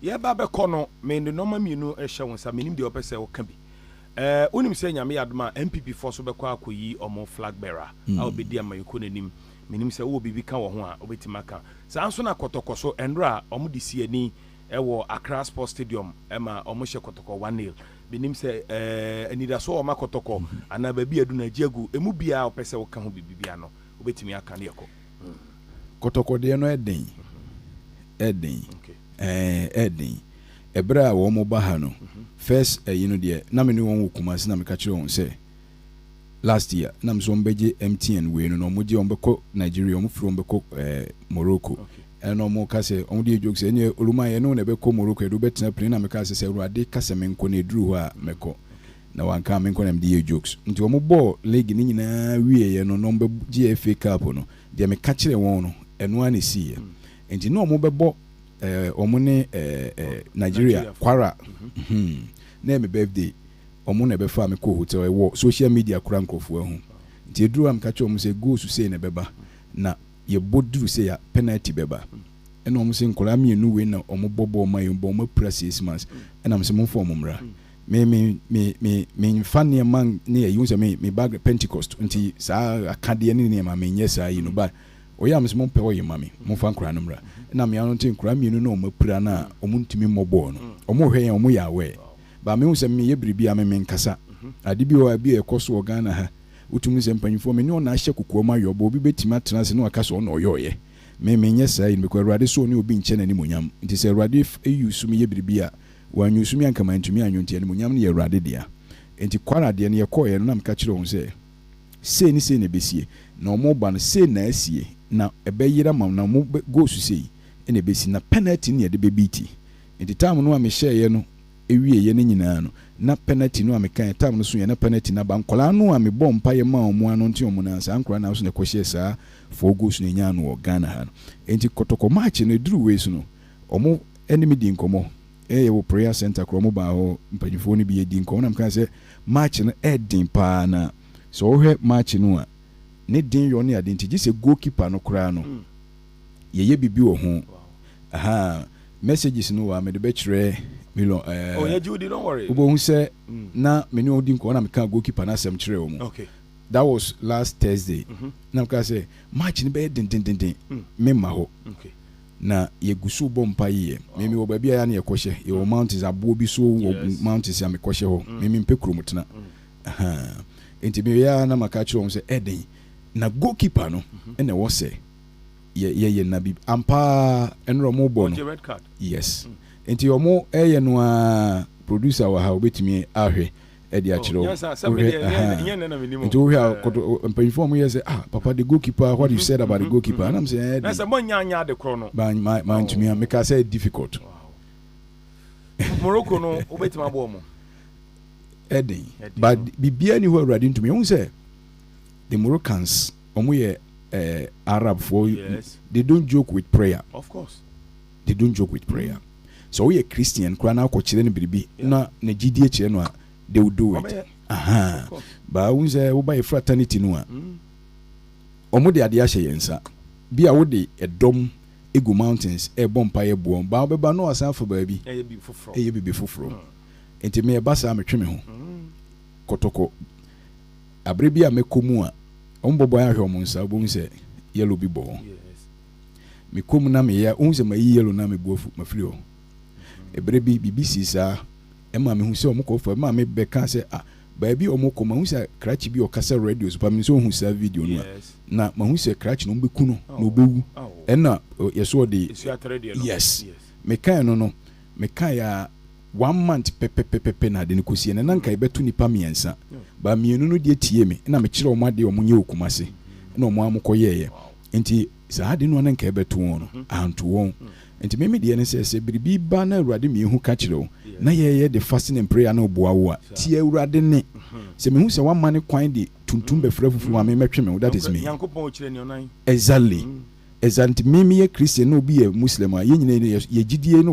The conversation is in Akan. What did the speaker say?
Yɛba bɛkɔ no, mede nɔɔma mmienu hyɛ wo nsa. Menim deɛ wɔpɛ sɛ wɔka bi. Wonim sɛ Nyame yɛ adom a, NPP foɔ so bɛkɔ akɔyi ɔmo flag bearer a wobɛdi amayɛkuo n'anim. Menim sɛ wowɔ biribi ka wɔ ho a, wobɛtumi aka saa nso. Na Kɔtɔkɔ so, ɛnora a ɔmo de si ani ɛwɔ Accra Sports Stadium, ɛma ɔmo hyɛ Kɔtɔkɔ 1-0. Menim sɛ anidasoɔ ɔma Kɔtɔkɔ anaa baabi adu no agye agu emu biara, wopɛ sɛ woka ho biribi bia no, wobɛtumi aka ne yɛkɔ. Kɔtɔkɔdeɛ no ɛden, ɛden. Ɛden. Ɛberɛ a wɔn ba ha no first, ɛyi no deɛ, na me ne wɔn wɔ Kumasi na meka kyerɛ wɔn sɛ last year na me sɛ wɔn bɛgye MTN wei no, na wɔn gye, wɔn bɛkɔ Nigeria, wɔn firi wɔn bɛkɔ Morocco. Ɛna wɔn ka sɛ wɔn de joke sɛ ɛnneɛ oluma yɛ no na ɛbɛkɔ Morocco, yɛde wobɛtena plane. Na meka sɛ Awurade kasa me nkɔ na eduru hɔ a mɛkɔ, na wanka me nkɔ na mede yɛ jokes. Nti wɔn bɔɔ league ne nyinaa wieɛ no na wɔn bɛgye FA Cup no deɛ, meka kyerɛ wɔn no, ɛno ara na esiiɛ. Nti na wɔn bɛbɔ wɔn ne ɛɛ ɛɛ Nigeria. Kwara. Na ɛyɛ me birthday, wɔn na ɛbɛfa me kɔ hotel. Ɛwɔ social media kora, nkurɔfoɔ ahu. Nti eduru a, meka kyerɛ wɔn sɛ goals sei na ɛbɛba, na yɛbɔ duru sei a, penalty bɛba. Ɛna wɔn sɛ nkɔla mmienu wei na wɔn bɔ bɔɔl ma yɛn bɔ, wɔn apira 6 months. Ɛna mo sɛ mo nfa wɔn mmra. Me nfa nneɛma ne yɛ yiwu sɛ me ba Pentecost, nti saa akadeɛ ne nneɛma me nyɛ saa yi no ba. Ɔyɛ a, mo sɛ mo mpɛ ɔyɛ ma me, mo nfa nkɔla no mmra. Ɛna mmea no nti nkɔla mmienu na wɔn apira na wɔn ntumi mmɔ bɔɔl no, wɔn hwɛ yɛn, wɔn yɛ awɛ ba. Me hu sɛ me yɛ biribi a, me nkasa ade bi wɔ bi a ɛkɔ so wɔ Ghana ha. Wotumi sɛ mpanyinfoɔ me ne ɔna ahyɛ kokoa mu ayɔ bɔ, obi bɛtumi atena ase na waka sɛ ɔna ɔyɛ ɔyɛ me nyɛ saa yi no, because Awurade so ɔne obi nkyɛn n'animonyam. Nti sɛ Awurade eyi so mi yɛ biribi a, wɔanyi so mi anka ma ntumi anyo. Nti animonyam no yɛ Awurade dea. Nti Kwara deɛ no, yɛkɔɔyɛ no na meka kyerɛ wɔn sɛ sei ne sei na ɛbɛsie, na ɔmo ba no sei na asie, na ɛbɛyera ma na ɔmo goals sei ɛna ɛbɛsi, na penalty ne yɛde bɛbiiti. Nti time no a mehyɛeɛ no ewieɛ no nyinaa no, na penalty no a meka time no so yɛ na penalty na ba. Nkɔlaa no a mebɔ mpaeɛ ma ɔmo ano nti ɔmo na saa nkɔlaa no so na ɛkɔhyɛ saa four goals no enya no wɔ Ghana ha no. Nti Kɔtɔkɔ match no eduru wei so no, ɔmo ɛne mi di nkɔmɔ. Ɛyɛ wɔ prayer center korɔ, ɔmo baa hɔ, mpanyinfoɔ no bi yɛ di nkɔmɔ, na meka sɛ match no ɛɛden paa. Na sɛ ɔhwɛ match no a, ne den yɔ ne ade, nti gye sɛ goalkeeper no koraa no yɛyɛ bibi wɔ ho. Aha messages no wɔ a mede bɛkyerɛ million. Oh, yeah, Judy, don't worry. Wobɛhu sɛ na me ne wɔn di nkɔmɔ na meka goalkeeper no asɛm kyerɛ wɔn. That was last Thursday. Na meka sɛ match no bɛyɛ dendendenden, memma hɔ. Na yɛgu so bɔ mpa yiyɛ. Mimi wɔ baabi a yɛ a na yɛkɔhyɛ, yɛwɔ mountains, aboɔ bi so wɔ mountains a mekɔhyɛ hɔ. Mimi mpɛ kurom tena. Aha. Nti meyɛ a, na maka kyerɛ wɔn sɛ ɛden na goalkeeper no ɛna ɛwɔ sɛ yɛyɛ na bi ampaa ɛnora ɔmo bɔ no. Ɔgye red card. Yes, nti ɔmo ɛyɛ no a, producer wɔ ha, obetumi ahwɛ ɛde akyerɛ wo. Nyansa, sɛ Wohwɛ, me deɛ, aha. nyɛ nɛ na menim o. Nti wohwɛ a, kɔtɔ mpanyinfoɔ a ɔmo yɛ sɛ, "Ah, papa, the goalkeeper, what you said about the goalkeeper?" Anam sɛ Na ɛyɛ sɛ mɔnya anya ade korɔ no. ma ma ma ntumi a meka sɛ difficult. Morocco no, wobɛtumi aboɔ mo. Ɛden. Ɛden. But biribiara ni hɔ Awurade ntumi ehun sɛ the Moroccans, ɔmo yɛ Arab foɔ. They don't joke with prayer. Of course. They don't joke with prayer. Sɛ woyɛ Christian koraa na akɔkyerɛ no biribi na ne gyidie kyerɛ no a, they will do it. Ɔbɛyɛ. Aha. Of course. Baa wohu sɛ woba yɛ fraternity no a, ɔmo de adeɛ ahyɛ yɛn nsa bi a wode ɛdɔm egu mountains ɛbɔ mpaeɛ boɔ baa, wobɛba na wasan afa baabi. Ɛyɛ bi foforɔ. Ɛyɛ biribi foforɔ. Nti me ɛba saa, metwe me ho. Kɔtɔkɔ abere bi a mɛkɔ mu a, ɔmo bɔbɔ ayɛ ahwɛ ɔmo nsa, wobɛhu sɛ yellow bi bɔ hɔ. Mekɔ mu na meyɛ wohu sɛ mayi yellow na mebu afu mafiri hɔ. Ɛberɛ bi biribi sii saa, ɛma mehu sɛ ɔmo kɔ fa, ɛma me bɛka sɛ, ah, baabi a ɔmo kɔ, mahu sɛ krakye bi a ɔkasa radio so pa me nso ohu saa video no a, na mahu sɛ krakye no, ɔmo bɛku no na ɔbɛwu. Ɛna yɛso ɔde Esu atɛrɛ deɛ no. Yes. Mekae no, mekae a, one month pɛpɛpɛpɛ na ade no kɔsie no, na nka yɛbɛto nipa mmiɛnsa ba mmienu no deɛ tie me na mekyerɛ ɔmo adeɛ, ɔmo nyɛ wɔ Kumase na ɔmo a mokɔyɛɛyɛ. Nti saa ade no a na nka yɛbɛto wɔn no, anto wɔn. Nti meme deɛ ne sɛ biribi ba na Awurade mmiɛhu ka kyerɛ wo na yɛyɛ de fasting and prayer na ɔboa wo a, tie Awurade ne sɛ mehu sɛ woama ne kwan de tuntum bɛfrɛ fufuo ma me mɛtwe me ho. That is me. Nyankopɔn kyerɛ nea ɔnan. Exactly. Nti me meyɛ Christian na obi yɛ Muslim a, yɛn nyinaa yɛ gyidie no.